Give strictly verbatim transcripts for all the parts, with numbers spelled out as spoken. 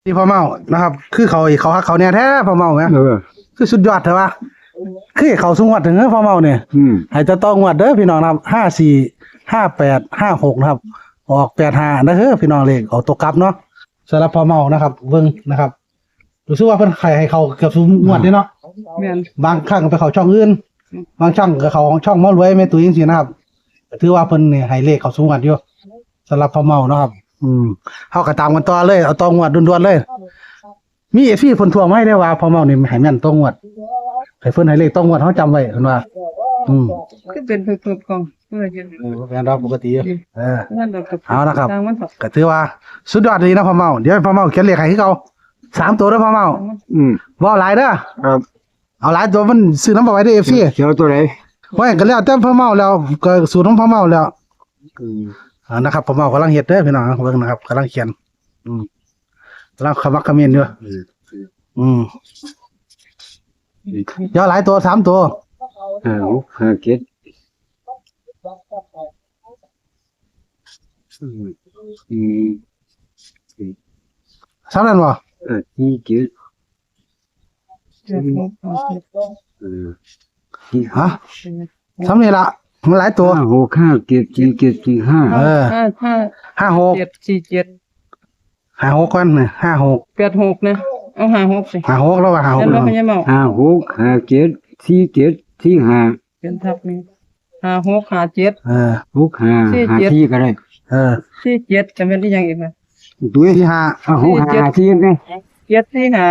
ที่พ่อเมานะครับ คือเขาเขาฮักเขาแน่แท้พ่อเมาไหม เออ คือสุดยอดแท้วะ คือเขาสูงงวดถึงพ่อเมาเนี่ย อืม ให้จะต้องงวดเด้อพี่น้องนะครับ ห้าสี่ ห้าแปด ห้าหก นะครับ ออก แปดห้า นะเฮ้อพี่น้อง เลขออกตัวกลับเนาะ สำหรับพ่อเมานะครับ เบิ่งนะครับ รู้สึกว่าเพิ่นไขให้เขาเกือบสูงงวดเลยเนาะ แม่น บางครั้งไปเขาช่องอื่น บางช่องก็เขาช่องหมอรวยแม่ตุ้ยจังซี่นะครับ ถือว่าเพิ่นนี่ให้เลขเขาสูงงวดอยู่ สำหรับพ่อเมาเนาะครับ อืม เฮาก็ตามกันต่อเลย เอาต้องงวดด่วนๆเลย มีเอฟซีเพิ่นทวงมาให้ได้ว่าพ่อเมานี่ให้แม่นต้องงวด ให้เพิ่นให้เลขต้องงวด เฮาจำไว้เพิ่นว่า อืม คือเป็นเพิ่มๆกล่องเพื่อจะ เออ แม่นดอกปกติอยู่ เออ นั่นดอกกับ เอานะครับ ตามมันเถาะ ก็ถือว่าสุดยอดดีนะพ่อเมา เดี๋ยวพ่อเมาเขียนเลขให้คือเก่า สามตัวเด้อพ่อเมา อืม เว้าหลายเด้อ ครับ เอาหลายตัวมันซื้อนำบ่ไหวเด้อ เอฟซี เขียนตัวไหน ว่าก็แล้วแต่พ่อเมาแล้ว ก็สูตรของพ่อเมาแล้ว อืม อ่า นะครับ พ่อเมากำลังเฮ็ดเด้อพี่น้อง เบิ่งนะครับ กำลังเขียน อืม กำลังขมักเขม้นอยู่ อืม อืม เดี๋ยวหลายตัว สามตัว ห้าหก ห้าเจ็ด อืม อืม ซ้ำนั่นบ่ เออ สี่เจ็ด เจ็ดหก เออ ฮะ ซ้ำนี่ละ มันหลายตัว ห้าหก ห้าเจ็ด สี่เจ็ด สี่ห้า เออ ห้า ห้า ห้าหก เจ็ด สี่เจ็ด ห้าหกก่อนนี่ ห้าหก แปดหก นะ เอา ห้าหก สิ ห้าหก แล้วว่า ห้าหก แม่นบ่ พ่อใหญ่เมา ห้าหก ห้าเจ็ด สี่เจ็ด สี่ห้า เป็นทับนี่ ห้าหก ห้าเจ็ด เออ หกห้า สี่เจ็ด ห้าสี่ ก็ได้ เออ สี่เจ็ด จะเป็นอีหยังอีกล่ะ ดู สี่ห้า อ่ะ หกห้า สี่เจ็ด สี่ไง เจ็ดสี่ห้า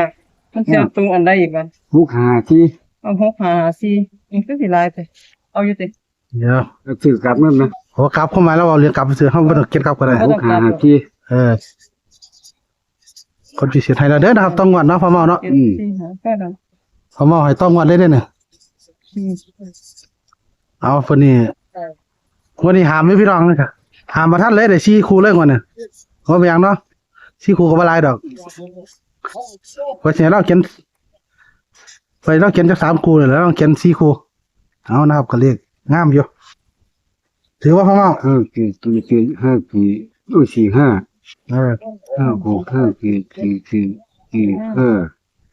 มันจะเอาตรงอันใดอีกล่ะ หกห้าสี่ เอา หกห้าสี่ มันคือสิหลายไป เอาอยู่ติ เดี๋ยว เอาซื้อกลับนั่นนะ โอ้ กลับเข้ามาแล้วเอาเรียงกลับซื้อ เฮาบ่ต้องเขียนกลับก็ได้ บ่ต้องกลับ หกห้าสี่ เออ คนพิเศษให้เราเด้อนะครับ ต้องงวดเนาะ พ่อเมาเนาะ เจ็ดสี่ห้า ก็ได้ พ่อเมาให้ต้องงวดเลยเด้อเนี่ย อืม เอา เพิ่นนี่ วันนี้หามอยู่พี่น้องนะครับ หามบ่ทันเลย ได้สี่คู่เลยงวดเนี่ย บ่เป็นหยังเนาะ สี่คู่ก็บ่หลายดอก ว่าสิให้เราเขียน ไปเราเขียนจักสามคู่เลย แล้วเราเขียนสี่คู่ เอานะครับ ก็เลขงามอยู่ ถือว่าพ่อเมา ห้าสี่สี่สี่ห้าสี่ โอ้ย สี่ห้า เออ ห้าหก ห้าเจ็ด สี่เจ็ด สี่ห้า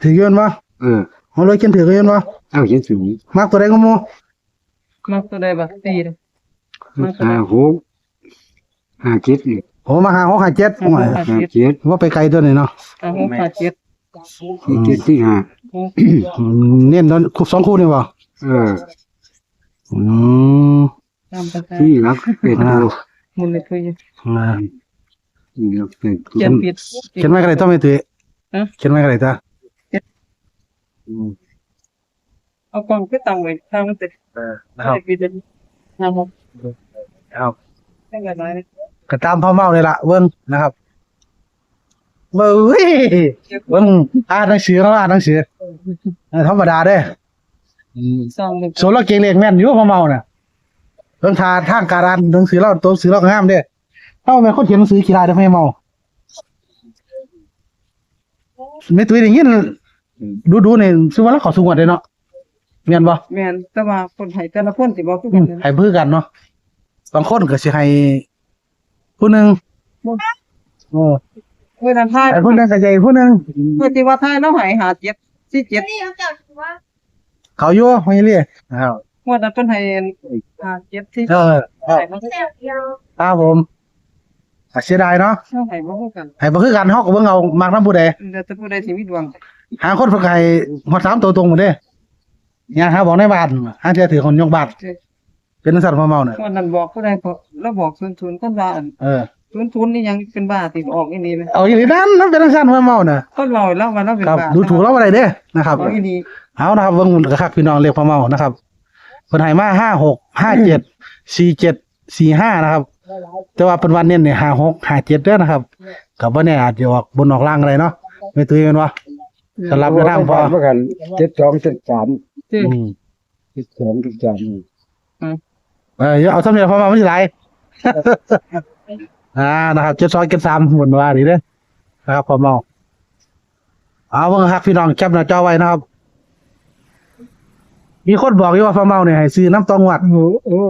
ถืออยู่แม่นบ่ เออ เอาเลย เขียนถืออยู่แม่นบ่ เอาเขียนถือ มักตัวใดก็หมู่ มักตัวใดบ่ สี่เลย มักตัวใด ห้าหก ห้าเจ็ด นี่ โอ้ มา ห้าหก ห้าเจ็ด ห้าหก ห้าเจ็ด ห้าเจ็ด ว่าไปไกลตัวนี้เนาะ ห้าหก ห้าเจ็ด สี่เจ็ด สี่ห้า อืม เน้นตอนคู่ สองคู่นี่บ่ เออ อืม ตามภาษา สี่หลักแปดตัว อ่า หมุนเลยคือ อ่า สี่หลักแปดตัว เขียนผิด เขียนไว้ก็ได้ตัวแม่ตุ้ย ฮะ เขียนไว้ก็ได้ตัว อืม เอากล่องคือตั้งไว้ทางมันติ เออ นะครับ ไม่ได้ปิดเลย นะครับ ครับ เป็นไงน้อยนะ ก็ตามพ่อเมาเลยล่ะ เบิ่งนะครับ เบิ่ง เฮ้ย เบิ่ง อ่านหนังสือ เราอ่านหนังสือ เออ ธรรมดาเด้ อืม สองหนึ่ง ส่วนเราเก่งเลขแม่นอยู่พ่อเมาน่ะ เบิ่งท่าทางการอ่านหนังสือเรา ตัวหนังสือเราก็งามเด้ เราเป็นคนเขียนหนังสือขี้ร้ายเด้อพ่อเมา แม่ตุ้ยได้ยิน อืม ดูๆนี่ คือว่าเราเข้าสู่งวดเด้เนาะ แม่นบ่ แม่น แต่ว่าคนให้แต่ละคนสิบ่คือ อื กัน ม เด้อ ให้บ่คือกันเนาะ บางคนก็สิให้ผู้หนึ่ง บ่ โอ้ เมื่อนั้นทาย ให้ผู้หนึ่งก็ใหญ่ผู้หนึ่ง เมื่อที่ว่าทายเราให้ห้าเจ็ด สี่เจ็ด เขาอยู่ไม่เรียก อ้าว งวดนั้นเพิ่นให้ห้าเจ็ด สี่ เออ ครับ ให้มา ครับผม อ่ะ เสียดายเนาะ เฮาให้บ่คือกัน ให้บ่คือกัน เฮาก็เบิ่งเอา มักนำผู้ใด แล้วแต่ผู้ใดสิมีดวง หาคนเพิ่นก็ให้ฮอดสามตัวตรงหมดเด้ ย่างหาบอกในบ้าน หาเทื่อถือคนยกบ้าน เออ เป็นจังซั่นพ่อเมาเนี่ย งวดนั้นบอกผู้ใดก็ เราบอกศูนย์ศูนย์ คนว่าอัน เออ ศูนย์ศูนย์ นี่ยังเป็นบ้าติออกอีหลีไหม เอาอีหลีนั่น มันเป็นจังซั่นพ่อเมาเนี่ย คนเว้าแล้วว่าเราเป็น ครับ บ้า ดูถูกเราบ่ได้เด้นะครับ เอาอีหลี เอานะครับ เบิ่งคักๆพี่น้อง เลขพ่อเมานะครับ เพิ่นให้มา ห้าหก ห้าเจ็ด สี่เจ็ด สี่ห้า นะครับ แต่ว่าเพิ่นว่าเน้นเนี่ย ห้าหก ห้าเจ็ด เด้อนะครับ ก็บ่แน่อาจจะออกบนออกล่างอะไรเนาะ แม่ตุ้ยแม่นบ่ สำหรับแนวทางพอ เมื่อกัน เจ็ดสอง เจ็ดสาม อืม เจ็ดสอง เจ็ดสาม อืม เออ เอาซ้ำเนี่ย เพราะว่ามันสิหลาย อ่า นะครับ เจ็ดสอง เจ็ดสาม หมุนว่าดีเด้อ นะครับ พ่อเมา เอา เบิ่งคักพี่น้อง แคปหน้าจอไว้นะครับ มีคนบอกอยู่ว่าพ่อเมาเนี่ยให้ซื้อน้ำต้องงวด โอ้โห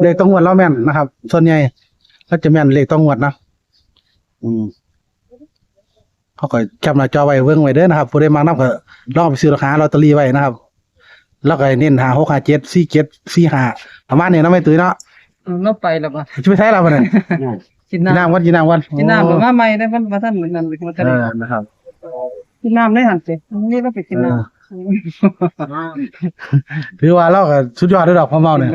เลขต้องงวดเราแม่นนะครับ ส่วนใหญ่เราจะแม่นเลขต้องงวดนะ อืม เขาก็แคปหน้าจอไว้เบิ่งไว้เด้อนะครับ ผู้ใดมักนำก็ลองไปซื้อหาลอตเตอรี่ไว้นะครับ แล้วก็เน้นหาหก หาเจ็ด สี่เจ็ด สี่ห้า ประมาณนี้เนาะแม่ตุ้ยเนาะ อืมเราไปแล้วบ่ จะไปใช้เราปะเนี่ย กิน กิน น้ำ น้ำก่อน กินน้ำก่อน กินน้ำหรือ โอ้ ว่าไม่ได้มันมาท่านเหมือนนั่นเลยมันจะ เอ ได้ อนะครับ กินน้ำได้หันสินี่เราไปกินน้ำ เออ ถือว่าเราก็สุดยอดระดับความเมาเนี่ย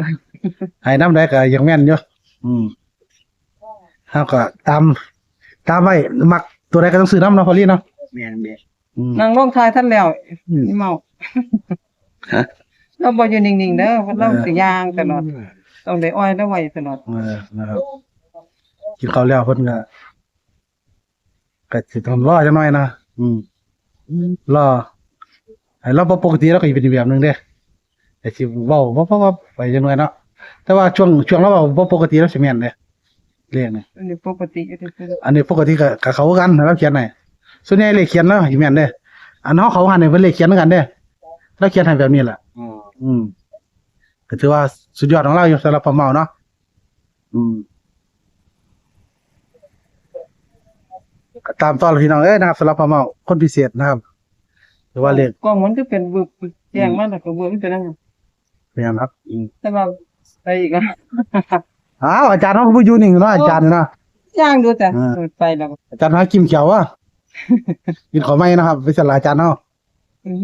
ให้น้ำใดก็ยังแม่นอยู่ อืมเขาก็ตาม ตามไว้ มักตัวใดก็ต้องซื้อน้ำเนาะพอลี่เนาะ แม่นแม่น อืม นั่งลงทายท่านแล้ว อืม นี่เมา ฮะ เราบ่อยู่นิ่งๆเด้อเราสิย่างตลอด ต้องได้อ้อยแล้วไว้ตลอด เออนะครับ กินข้าวแล้วเพิ่นก็ ก็สิต้องรอจักหน่อยนะ อืม รอ ไอ้เราบ่ปกติเราก็สิเป็นอีกแบบหนึ่งเด้ แต่สิเว้าบ่ เพราะว่าไปจักหน่อยเนาะ แต่ว่าช่วง ช่วงเราเว้าบ่ปกติเราสิแม่นเด้ เลขนี่ อันนี้ปกติอยู่ที่สุด อันนี้ปกติก็ ก็เขาคือกัน เราเขียนให้ ส่วนใหญ่เลขเขียนเราสิแม่นเด้ อันเฮาเขาหันนี่เพิ่นเลขเขียนคือกันเด้ เราเขียนให้แบบนี้แหละ อืม อืม ก็ถือว่าสุดยอดของเราอยู่สำหรับพ่อเมาเนาะ อืม ก็ตามต่อเลยพี่น้องเอ้ยนะครับ สำหรับพ่อเมาคนพิเศษนะครับ ถือว่าเลข กล้องมันก็เป็นบึบแจ้งมาแล้วก็บึบมันเป็นนั่น เป็นไงครับ อืม แต่ว่าไปอีกอ่ะ อ้าว อาจารย์เขาก็บ่อยู่นิ่งเนาะ อาจารย์เนาะ ย่างดูแต่ อ่า ไปแล้ว อาจารย์หากินเขียววะ กินของใหม่นะครับ ไปสลายอาจารย์เนาะ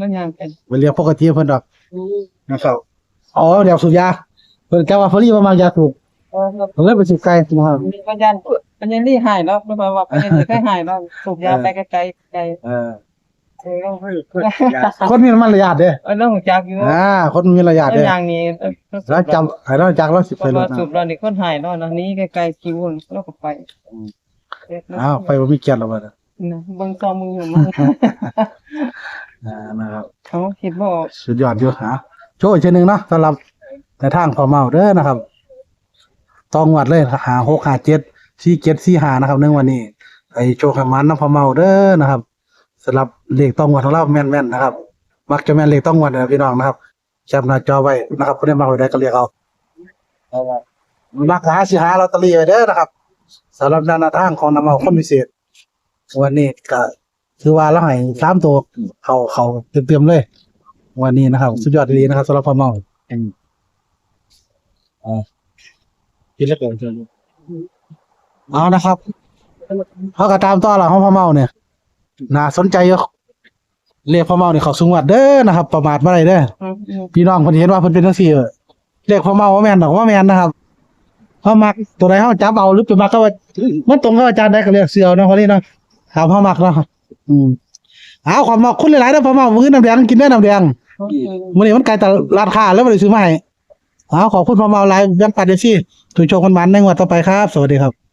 มันย่างกัน ไปเรียกปกติเพิ่นดอกนะครับ อ๋อ เดี๋ยวสูบยา เพิ่นแกว่าเพิ่นรีบมามายาสูบ เออครับ ผมเลยไปสูบไกลนะครับ มันย่างมันยังรีหายแล้วมันว่ามันยังเคยหายแล้วสูบยาไปไกลๆไกล เออ เออ เพิ่นเพิ่นยา คนมีมารยาทเด้ เออเรื่องของจักอยู่ อ่า คนมีมารยาท เรื่ เด้ องอย่างนี้ แล้วจำไอ้เราจากเราสิไป เพราะ ร ว่า ถนะ สูบแล้วนี่คนหายแล้วนะนี่ไกลๆคิวแล้วก็ไป อ้าว ไปบ่มีเกียรติแล้วบ่เนี่ย นะเบิ่งซองมืออยู่มั้ง อ่า นะครับ เขาคิดบ่ออก สุดยอดอยู่ฮะ โชว์อีกเช่นหนึ่งเนาะสำหรับในทางพ่อเมาเด้อนะครับ ต้องงวดเลย ห้าหก ห้าเจ็ด สี่เจ็ด สี่ห้า นะครับ ในวันนี้ ไอ้โชคให้มันนำพ่อเมาเด้อนะครับ สำหรับเลขต้องงวดของเราแม่นๆนะครับ มักจะแม่นเลขต้องงวดนะพี่น้องนะครับ แคปหน้าจอไว้นะครับ ผู้ใดมักไว้ได้ก็เรียกเอา มักหาสิหาลอตเตอรี่ไว้เด้อนะครับ สำหรับแนวทางของน้ำเมาคนพิเศษ วันนี้ก็ถือว่าเราให้สามตัว เขา เขาเต็มๆเลย วันนี้นะครับ สุดยอดดีนะครับ สำหรับพ่อเมา อืม อ่า กินแล้วก่อนเชิญ เอานะครับ เขาก็ตามต่อละของพ่อเมาเนี่ย น่าสนใจอยู่ เลขพ่อเมาเนี่ยเขาสูงวัดเด้อนะครับ ประมาทบ่ได้เด้อ อืมอืม พี่น้องเพิ่นเห็นว่าเพิ่นเป็นจังซี่ เลขพ่อเมาบ่แม่นดอก บ่แม่นนะครับ เฮามักตัวใดเฮาจับเอา หรือไปมักกับว่า มันตรงกับอาจารย์ใดก็เลือกซื้อเอาเนาะ พอดีเนาะ ตามเฮามักเนาะ อืม เอา ขอบคุณหลายๆเด้อพ่อเมา มื้อน้ำแดงกินได้น้ำแดง โอเค มื้อนี้มันไกลตลาดค้าแล้วบ่ได้ซื้อมาให้ เอา ขอบคุณพ่อเมาหลาย แบ่งปันจังซี่ ถูกโชคกันหมานในงวดต่อไปครับ สวัสดีครับ